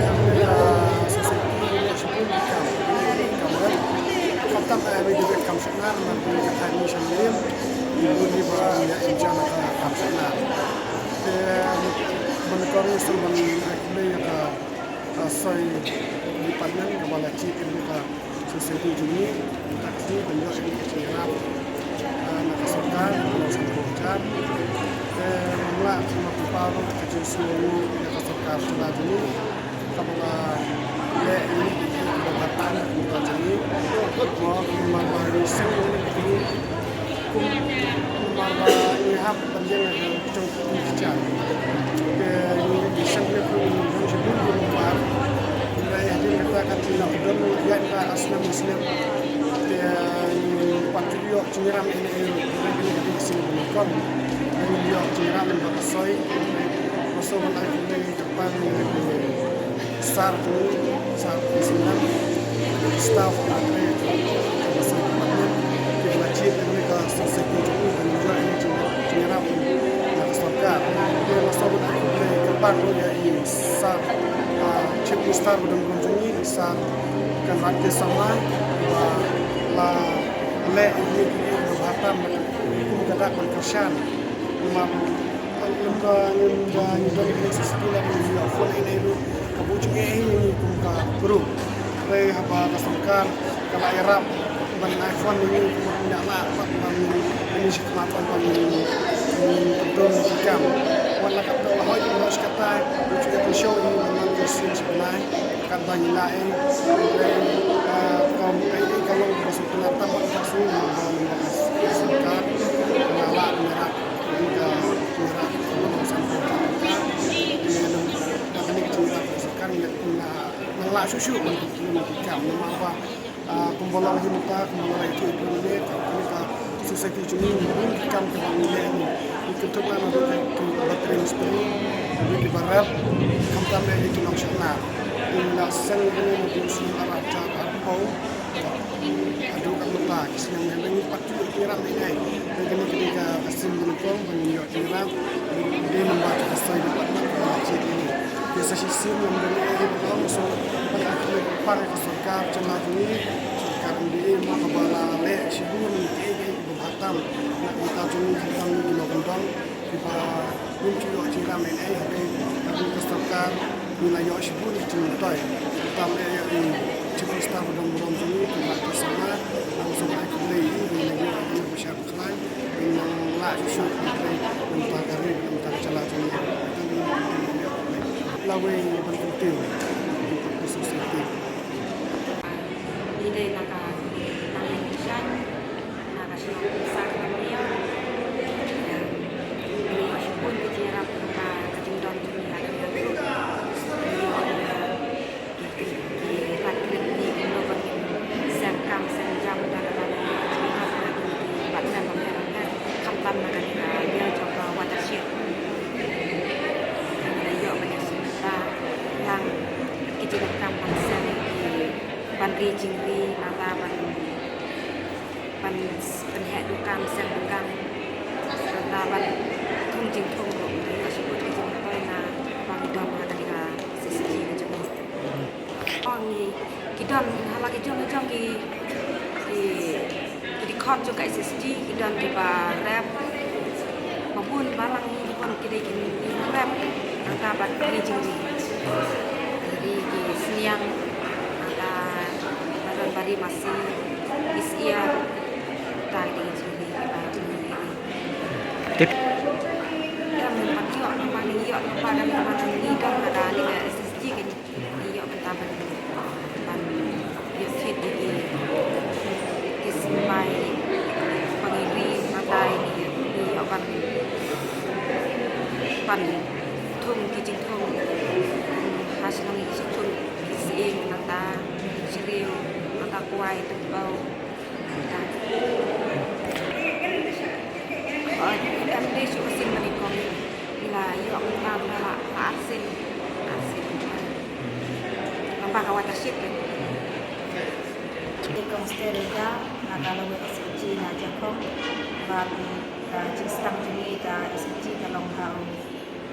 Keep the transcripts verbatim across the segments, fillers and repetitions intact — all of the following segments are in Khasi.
ïa kane ka society, ïa shibun ki kam, kam rit. Khamtam ai ba dei kam shaknar, namar ba ka thaiñ sha ïing, bun kiba ïa im jan ka kam shaknar. Te ban kor ïa shu ban ai khublei ïa ka, ka soi department kaba la jied ïa ka society jong ngi, mynta ka sngi ban ïoh ïa ka jingïarap, ah, na ka sorkar, na ka sorkar. Te ngam lah ban pynpaw ka jingsngewnguh ïa ka sorkar jylla jong ngi kaba la leh ïa ki, ki, kiba bha tam na ka bynta jong ngi. Namar ba ngi sngewthuh kum, namar ba ngi hap ban ïeng ha jong ki, ki jait. Te ngi sngewthuh kum ngi don shibun ki bymman. Hynrei hadien kata ka jingïaid don ïaid ba ar snem ar snem. Te ngi pat ju ïoh jingïarap ïa ngi, ïa ngi, ïa ngi, ïa ngi ïoh jingïarap lyngba ka soi. Nga sngewbha ban ai khublei kyrpang ïa ki sir jong ngi, sir P C Lam, staff, ki soi department, kiba la jied ïa kane ka society jong ngi ban ïoh ïa kane ka jingïarap na ka sorkar. Te nga sngewbha ban ai khublei kyrpang ruh ïa i sir, ah, Chief Minister ba don burom jong ngi, i sir Conrad K Sangma, ba la leh ïa kine ki ïing ba bha tam kum ka dak ban kyrshan. Namar lem ka ngim da ngi don ïa kane ka society lada ngim ïoh phone ïa ngi ruh ka buh jingeh hi ïa ngi kum ka group. Hynrei haba ka sorkar ka la ïarap ban ai phone ïa ngi, kumba ngin ïa lah pat ban ngin ïa ngi shi khmat ban ngin, ngin pyntrei ïa ki kam. Wat la katta la hoi ki ba hoi shi katta, buh jingeh kyrshan ïa ngi ban nang kyrshan shi bnai. Katba ngi lah ei, ei, ah, kam ei, ei, ka long kaba sngewtynnat tam bad ka sngewtynnat bad ka sorkar, ka la lah ban ïarap, ka ïarap, ka long san ka sorkar, ka long, ka kane ka jingïarap ka sorkar, ngi, ngi, ngi lah shuh shuh ban continue ki kam, namar ba, ah, kumba long hi mynta, kumba long hi mynta, ka, ka, ka, Society jong ngi, ngi bun ki kam kiba ngi leh, ngi, ngi kynthup lang naduh ki, kiba trei mistri, naduh kiba rep, khamtam eh ki nongshaknar. Ngi la seng kane naduh snem ar hajar arphew haduh katne mynta, ki snem ngi, ngi pat ju ïoh jingïarap ngi ngai. Te kane ka dei ka sien ba nyngkong ba ngi ïoh jingïarap, dei namar ka soi department kaba la jied ïa ngi. Te sa shisien ngam don ei ei ban ong, sngewbha ban ai khublei kyrpang ïa ka sorkar jylla jong ngi, sorkar M D A mo kaba la leh shibun kiei kiei kiba bha tam na ka bynta jong ngi, khamtam ngi ki nongkyndong kiba ngim ju ïoh jingïarap ei ei, hynrei na ka bynta ka sorkar ngi la ïoh shibun ki jingmyntoi. Khamtam eh ïa i Chief Minister ba don burom jong ngi, Conrad K Sangma, nga sngewbha ban ai khublei ïa i ba ngi la ïoh ïa kane ka bishar bakhlaiñ, ba ngi nang lah shuh shuh ban trei na ka bynta ka ri, na ka bynta ka jylla jong ngi. Lawei ban kyntiew ïa ka society. Ngi dei na ka Nongïalam Mission, na ka shnong Sacramento. Ïa, ngi ïoh shibun ki jingïarap na ka jingdon jong ngi ha ka liang ruh. Ngi ïoh, ïa, ki, ki, ki lad kren ngi kumno ba ngin seng kam seng jam da kaba ngi ïoh jingïarap na ki, ki department bapher bapher, khamtam na kane ka liang jong ka watershed. Ngi la ïoh ban ïasnoh bynta lang ki jingdonkam ban seng ki ban ri jingri, nangta ban, ban pynheh dukan seng dukan, nangta ban Jingthung ruh ngi ïoh shibun ki jingmyntoi na ba ngi don ha kane ka S H G ka jong ngi. Ong ngi ki don ha la ki jong ki jong ki ki ki dkhot jong ka S H G ki don kiba rep ba bun ba lang ki bun ki dei ki rep nangta bad ki jingri. Ki sniang nangta ba don ba ri masi ki syiar nangta ki dei ki jingri kiba Tip. Ïa mynta ïoh, mynta ïoh, mynta ïoh, mynta ïoh, mynta ïoh, mynta ïoh, mynta ban ïoh thied ïa ki, ki symbai, pang ïa ki, mynta ïoh ban, ban thung ki jingthung ha shnong, ki jingthung ki sying, mynta shriew, mynta kwai, tympew. Em dei shu ka sien ba nyngkong, la ïoh mynta la, la ar sien, ar sien. Lem bad ka watershed. Dei kong Sterida na ka Lower S H G na Jakhong, bad ka jingsdang jong ngi ka S H G ka long ha u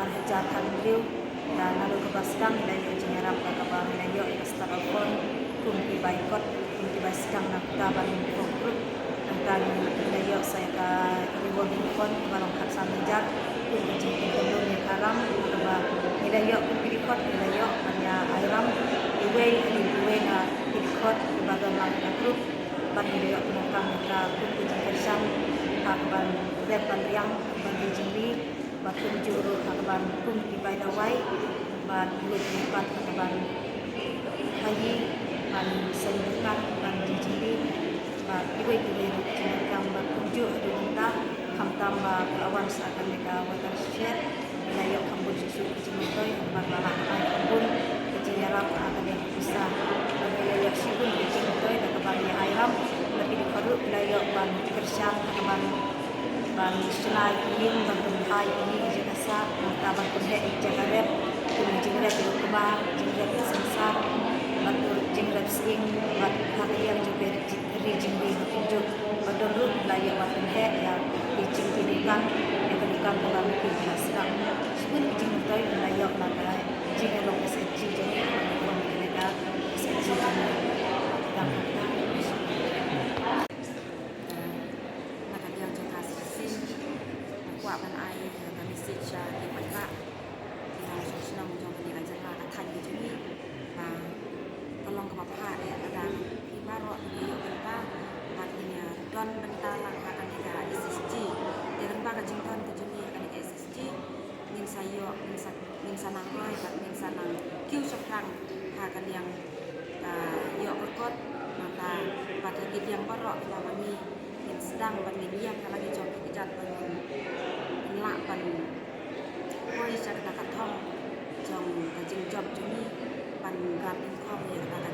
ar hajar khathynriew. Bad naduh kaba sdang ngi la ïoh jingïarap da kaba ngi la ïoh ïa ka startup fund kum ki bai kot, kum ki bai sdang na kata ban form group. Nangta ngi la ïoh sa ïa ka revolving fund kaba long khatsan hajar kum ka jingpynlong ïa ka ram kaba ngi la ïoh kum ki dkhot ngi la ïoh ban ïa ai ram iwei hadien iwei na ki dkhot kiba don lang ha ka group. Bad ngi la ïoh pyndonkam ïa ka kum ka jingkyrshan ha kaban rep ban riang ban ri jingri. Bad kumjuh ruh ha kaban kum ki bai dawai bad ki leit ki pat ha kaban khaïi ban seng dukan ban ri jingri bad kiwei kiwei ruh ki jingdonkam bad kumjuh haduh mynta khamtam ba ka la wan sa kane ka watershed. Ngi la ïoh kham bun shuh shuh ki jingmyntoi bad la lah ai kham bun ki jingïarap ha kane ka pisa. Bad ngi la ïoh shibun ki jingmyntoi da kaba ngi ai ram bad ki dkhot ruh ki la ïoh ban kyrshan ha kaban ban shna ïa ki ïing, ban pynbha ïa ki ïing jaka sah, nangta ban pynheh ïa ki jaka rep, kum jingrep ïa u kba, jingrep ïa u synsar, bad ruh jingrep sying, bad ha ka liang jong ka ri jingri ba kumjuh. Bad don ruh la ïoh ban pynheh ïa ki jingtei dukan, ïa ka dukan kaba ma ki la sdang. Shibun ki jingmyntoi la ïoh na ka jingïalong S H G jong ngi, kaba ngi ong ïa ka S H G jong ngi. Tang kata. Na ka liang jong ka shisien nga kwah ban ai ka message sha ki paidbah ki nongshong shnong jong kane ka jylla ka thaiñ ka jong ngi ba ka long kaba bha ïa ka dang ki baroh ki ïoh bynta bad ki ïa don bynta lang ha kane ka S H G. Te lyngba ka jingdon ka jong ngi ha kane ka S H G ngin sa ïoh, ngin sa, ngin sa nang roi bad ngin sa nang kiew shaphrang ha ka liang ka ïoh ka kot, nangta bad ha ki liang baroh kiba ma ngi ngin sdang bad ngin ïeng ha la ki jong ki kjat ban ngin lah ban poi sha kata ka thong jong ka jingjop jong ngi ban gat nyngkong ïa kata